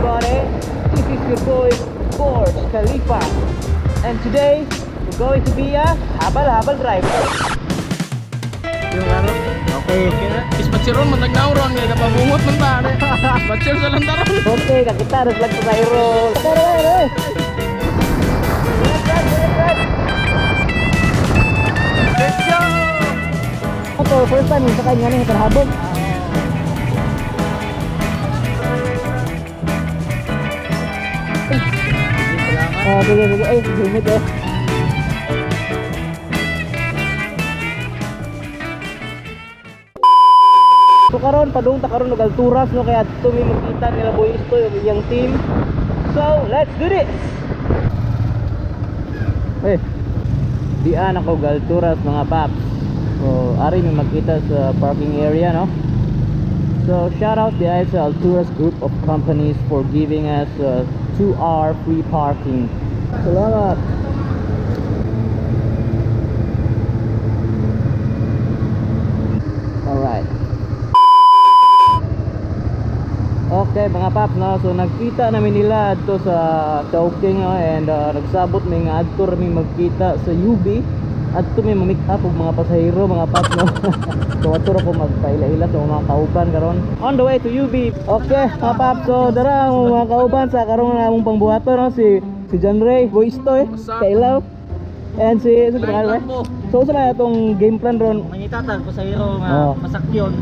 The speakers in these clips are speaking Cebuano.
Everybody? This is your boy, Borge Khalifa. And today, we're going to be a habal-habal driver. Yung ano? Okay. Dispatcheron man tagnawron kay kapabungot man ta. Dispatcher sa landaron. Okay, kakita, ras lang sa roll. Tara, tara, tara. Let's go! Ito, first time yung sakay nga ni habog. Ah, sige, sige. Ay, helmet eh. So karon padung ta karon og Alturas, no, kay adto mi magkita nila Boy Istoy ug iyang team. So, let's do this. Eh. Dian ako og Alturas, mga paps. So, ari mi magkita sa parking area, no. So, shout out the sa Alturas Group of Companies for giving us 2-hour free parking. Salamat. Alright. Okay, mga paps, no, so nagkita namin nila adto sa Chowking, no, and nagsabot mi nga adto ra mi magkita sa UB, adto mi ma-meet up og mga pasahero, mga paps, no. So adto ra ko magpaila-ila sa mga kauban karon on the way to UB. Okay, mga paps, so dara ang mga kauban sa karong nga among pangbuhaton, no, si si John Ray Boy Istoy Kailaw and si sa pangalan eh. So usa na atong game plan ron? Mangita tag pasahero nga masakyon.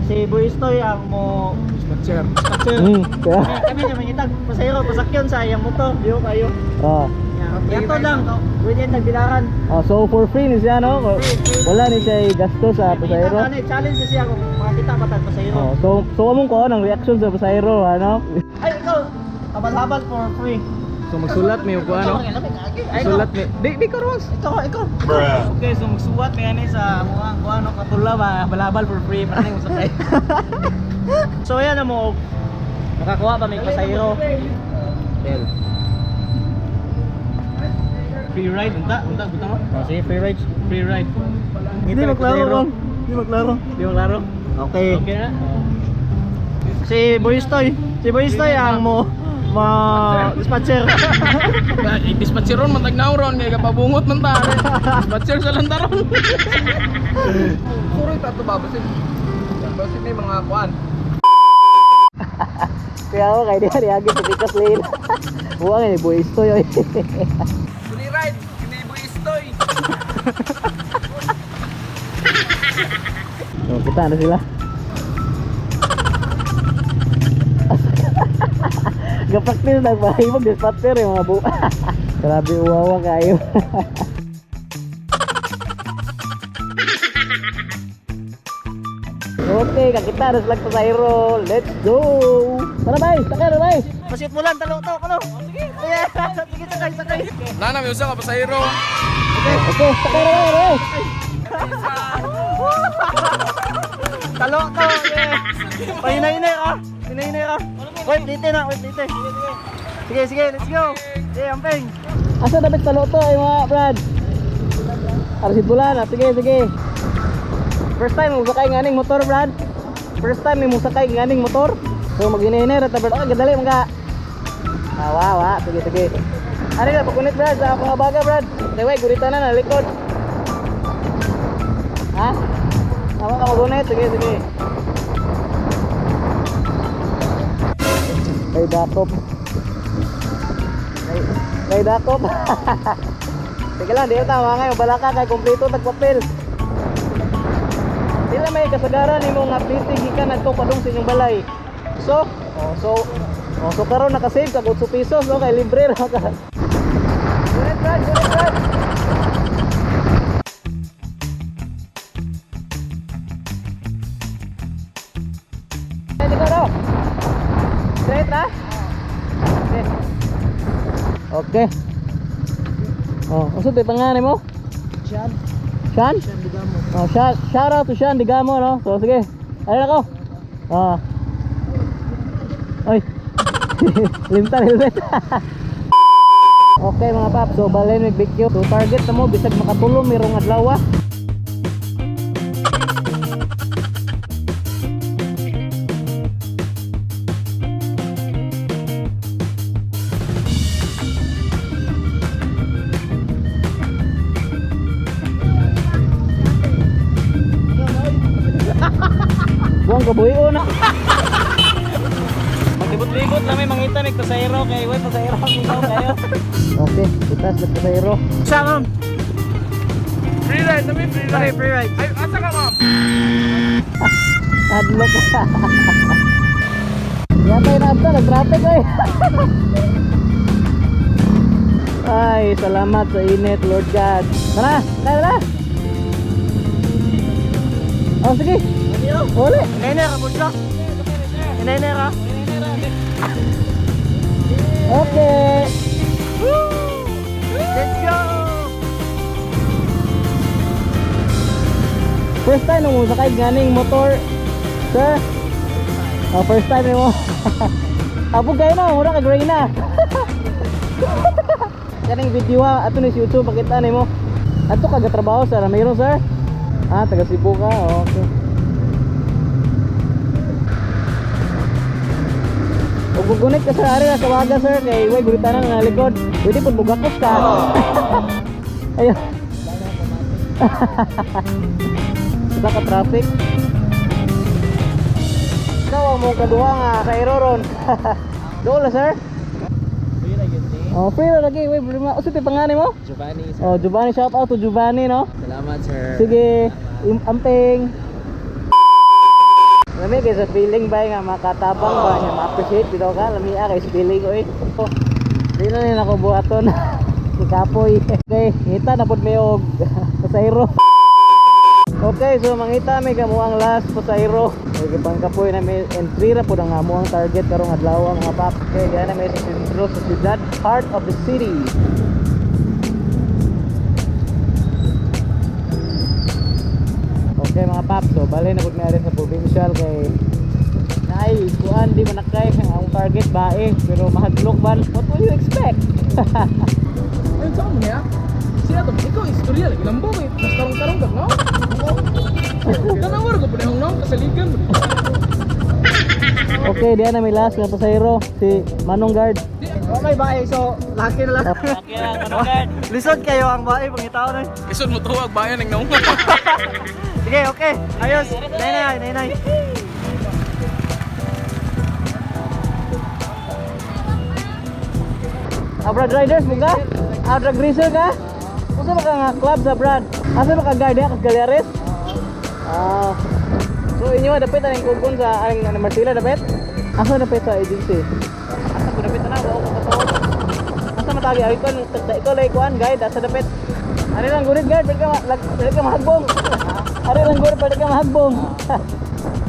Si Boy Istoy ang mo Dispatcher. dispatcher. Kaya Kami nga mangita pasahero pasakyon sa iyang motor. Diyo kayo. Yato lang. Pwede tagbilaran. Oh, so for free ni siya, no? Wala ni siya gasto sa pasahero. Mangita ta challenge siya kung makakita ba tag pasahero. Oh, so among ko ang reaction sa pasahero, ano? Ay, ikaw. Habal-habal for free. So magsulat mi ko ano? Ay, ikaw. Sulat mi. Di di karos. Ikaw, ikaw. Okay, so magsuwat mi ani sa mga ko ano katula ba balabal for free para ning usakay. So ayan na mo. Makakuha ba may pasahero? Del. Free ride unta, unta butang mo. Oh, sige, free rides. Free ride. Hindi maklaro, Ron. Hindi maklaro. Di maklaro. Okay. Okay na. Si Boy Istoy. Si Boy Istoy ang mo ma dispatcher. Dispatcheron man tagnawron kay kapabungot man ta. Dispatcher sa landaron. Suroy ta to ba basin. Basin may mga kuan. Kaya ako kay diha diagi sa pikas lane. Buwang ni Boy Istoy oy. Free ride kini Boy Istoy. So, kita na sila. Ga-practice na ba? Ibang dispatcher yung mga bu. Grabe uwawa kayo. Okay, kakita na sila sa Zairo. Let's go! Tara bay, sakay na bay. Pasit mo lang talo to kano. Sige. Sige, sakay, sakay. Nana may usa ka pasahero. Okay, sakay na bay, bay. Talo to. Yeah. Pahinay-hinay ka. Hinay-hinay ka. Wait, dito na, wait, dito. Sige, sige, let's go. Sige, amping. Asa dapat sa loto ay mga Brad? Arasit bulan, ah. Sige, sige. First time mo sakay nganing motor, Brad. First time mo sakay nganing motor. So maghinay-hinay ra ta, Brad. Okay, dali mga. Ah, wa, wa. Sige, sige. Ano na pagunit, Brad, sa akong abaga, Brad. Deway, gurita na na likod. Ha? Tama ka magunit. Sige, sige. Kay dakop. Kay dakop. Sige lang, di tama ngayon. Bala ka kay kompleto tagpapel. Di lang may kasagaran nimo nga plite gikan adto padung sa inyong balay. So, oh, so oh, so karon naka-save ka 8 pesos, no, kay libre ra ka. Gunit, Brad, gunit, Brad. Pwede ko raw. Straight na? Okay. Okay. Oh, unsa tay pangalan mo? Sean. Sean? Sean Digamo. Oh, shout out to Sean Digamo, no? So sige. Ayun ako. Ah. Oy. Limtan helmet. Okay mga paps, so balen mig BQ. So target na mo bisag makatulong merong adlaw. Ah. kabuhion na. Maglibot-libot lang may mangita mig pasahero kay way pasahero ikaw kayo. Okay, itas na pasahero. Sa ma'am. Free ride, namin free Okay, ride. free ride. Ay, asa ka, ma'am? Adlok. Yatay na abta, nag-traffic ay. Ay, salamat sa init, Lord God. Tara, tara, tara. Oh, sige. Uli. Hinay ra mo siya. Hinay ra. Okay. Let's go. First time mo sakay ganing motor, sir. Oh, first time mo. Apo kayo na, mura ka gray na. Kaning video ah, ato ni sa YouTube pakita nimo. Ato ka trabaho sa Ramiro, sir? Ah, taga Cebu ka. Okay. Ug gugunit ka sa ari sa waga, sir, kay way gulitanan nga likod. Pwede pud bugakos ka. Ayo. Diba ka traffic? Ikaw ang mong kaduha nga sa ron. Doon la, sir. Oh, free ra lagi. Wait, problema. Usa ti panganay mo? Giovanni, sir. Oh, Giovanni, shout out to Giovanni, no? Salamat, sir. Sige, amping. Lami kay sa feeling ba nga makatabang ba niya ma-appreciate bitaw ka lami ah kay sa feeling oy. Oh, di na nila ako buhaton. Si Kapoy. Okay, ngita na pud mi og pasahero. Okay, so mangita mi kamo ang last pasahero. Okay, gibang kapoy na mi entry ra pud ang amo ang target karong adlaw mga pap. Okay, diyan na mi sa sentro sa siyudad, heart of the city. Okay mga paps, so bale na pud mi ari sa provincial kay naay kuan di man nakay ang target bae pero mahadlok ban. What will you expect? Ayun, saan mo niya? Siya to, ikaw, istorya lagi lambo kay mas tarong-tarong ka, no? Tanawar ko pa no? Kasaligan mo. Okay, diyan na may last nga pasahero si Manong Guard. Okay, bae. So, laki na lang. Okay lang, Manong Guard. Lisod kayo ang bae, pangitaon na. Isod mo tuwag bayan ng naunga. Sige, okay. Ayos. Nainay, nainay. Brad Riders mo ka? Drag racer ka? Usa ba ka nga club sa Brad? Asa ba ka guard diha kas Galeares? Ah. So inyo dapit ang kugon sa ang ang Martila dapit? Asa dapit sa agency? Asa ko dapit na wa ko katuo. Asa matagi ay kon tagda ikaw lay kuan guide asa dapit? Ari lang gurit guide pwede ka pwede ka mahagbong. Ari lang gurit pwede ka mahagbong.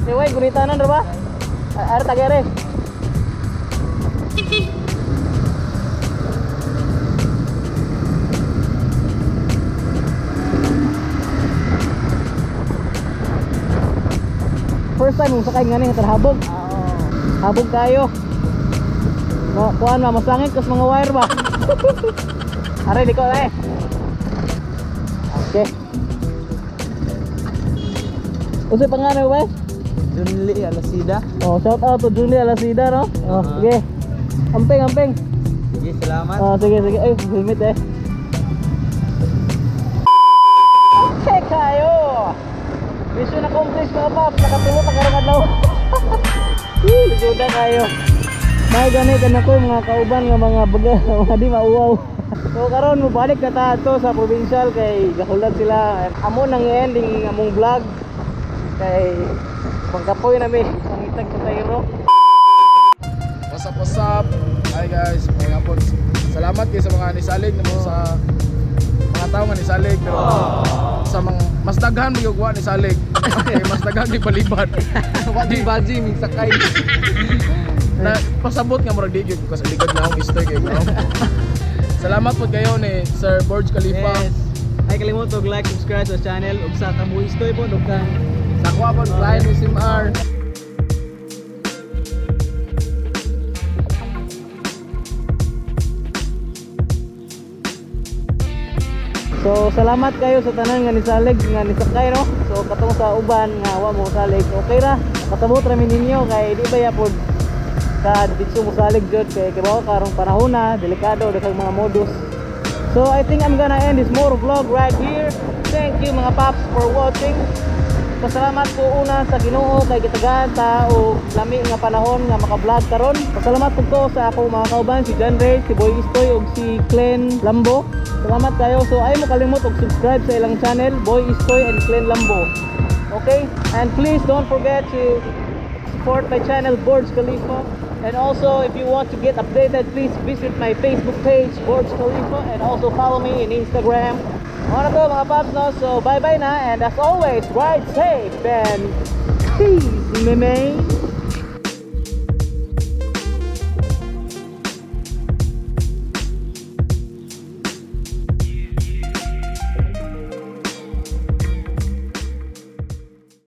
Di way guritanan ra ba? Ari tagi ari. First time mong sakay ngani nga habog. Habog kayo. No, kuan ma masangit kas mga wire ba. Are di ko eh. Okay. Usa pa nga we? Junli Alasida. Oh, shout out to Julie Alasida no. Oh, sige. Amping, amping. Sige, salamat. Oh, sige, sige. Ay, helmet eh. Okay kayo. Mission accomplished mga paps. Nakatulo pa karong adlaw. Woo, Lisuda kayo. May gani ka na ko mga kauban nga mga baga, mga di mauwaw. So karon mo balik na ta ato sa provincial kay gahulat sila. Amo nang ending among vlog kay pangkapoy na mi pangitag sa sayro. What's up, what's up? Hi guys, mga hapon. Salamat kayo sa mga nisalig na mo sa mga tao nga nisalig pero sa mga mas daghan mo yung nisalig. Okay, mas daghan di palibad. Wa di baji ming sakay. Na pasabot nga murag di gyud ko sa likod na akong istoy kay bro. Salamat po kayo ni Sir Borge Khalifa. Ay kalimot og like, subscribe sa channel ug sa Kamuistoy po ug kang Sa kuha po Client SMR. So salamat kayo sa tanan nga nisalig nga nisakay no. So katong sa uban nga wa mo salig. Okay ra. Kasabot ra mi ninyo kay di ba ya pod ka didto mo salig jud kay kibaw karong panahon na delikado daghang mga modus. So I think I'm gonna end this motor vlog right here. Thank you mga paps for watching. Pasalamat ko una sa Ginoo kay gitagaan ta og lami nga panahon nga maka-vlog karon. Pasalamat pud ko sa akong mga kauban, si John Ray, si Boy Istoy ug si Glenn Lambo. Salamat kayo. So ay mo kalimot og subscribe sa ilang channel, Boy Istoy and Glenn Lambo. Okay? And please don't forget to support my channel, Borge Khalifa. And also, if you want to get updated, please visit my Facebook page, Borge Khalifa, and also follow me in Instagram. Ano to, mga paps, no? So bye bye na, and as always, ride safe and peace, meme.